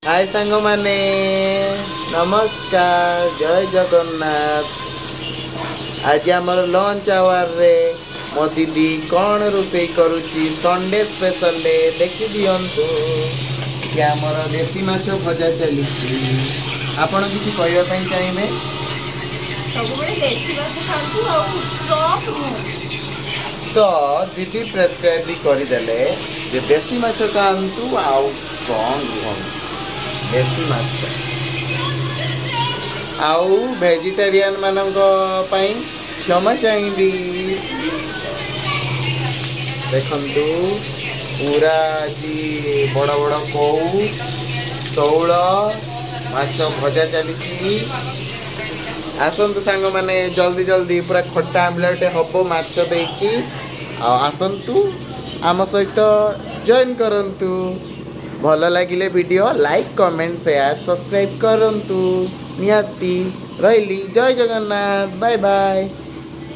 ହାଏ ସାଙ୍ଗମାନେ, ନମସ୍କାର, ଜୟ ଜଗନ୍ନାଥ। ଆଜି ଆମର ଲଞ୍ଚ ଆୱାରରେ ମୋ ଦିଦି କ'ଣ ରୋଷେଇ କରୁଛି ସଣ୍ଡେ ସ୍ପେଶାଲରେ ଦେଖି ଦିଅନ୍ତୁ। କି ଆମର ଦେଶୀ ମାଛ ଭଜା ଚାଲିଛି। ଆପଣ କିଛି କହିବା ପାଇଁ ଚାହିଁବେ? ସବୁବେଳେ ଦେଶୀ ମାଛ ଖାଆନ୍ତୁ ଆଉ ଷ୍ଟ୍ରଙ୍ଗ ରୁହନ୍ତୁ। ତ ଦିଦି ପ୍ରେସକ୍ରାଇବ୍ ବି କରିଦେଲେ ଯେ ଦେଶୀ ମାଛ ଖାଆନ୍ତୁ ଆଉ ଷ୍ଟ୍ରଙ୍ଗ ରୁହନ୍ତୁ। ଦେଶୀ ମାଛ ଆଉ ଭେଜିଟେରିଆନ ମାନଙ୍କ ପାଇଁ କ୍ଷମା ଚାହିଁବି। ଦେଖନ୍ତୁ, ପୁରା ଆଜି ବଡ଼ ବଡ଼ କଉ, ଶେଉଳ ମାଛ ଭଜା ଚାଲିଛି। ଆସନ୍ତୁ ସାଙ୍ଗମାନେ, ଜଲ୍ଦି ଜଲ୍ଦି ପୁରା ଖଟା ଆମ୍ଲେଟ୍ ହବ ମାଛ ଦେଇକି। ଆଉ ଆସନ୍ତୁ, ଆମ ସହିତ ଜଏନ୍ କରନ୍ତୁ। ଭଲ ଲାଗିଲେ video like, comment, share, subscribe କରନ୍ତୁ ନିହାତି। ରହିଲି, ଜୟ ଜଗନ୍ନାଥ, ବାଏ ବାଏ।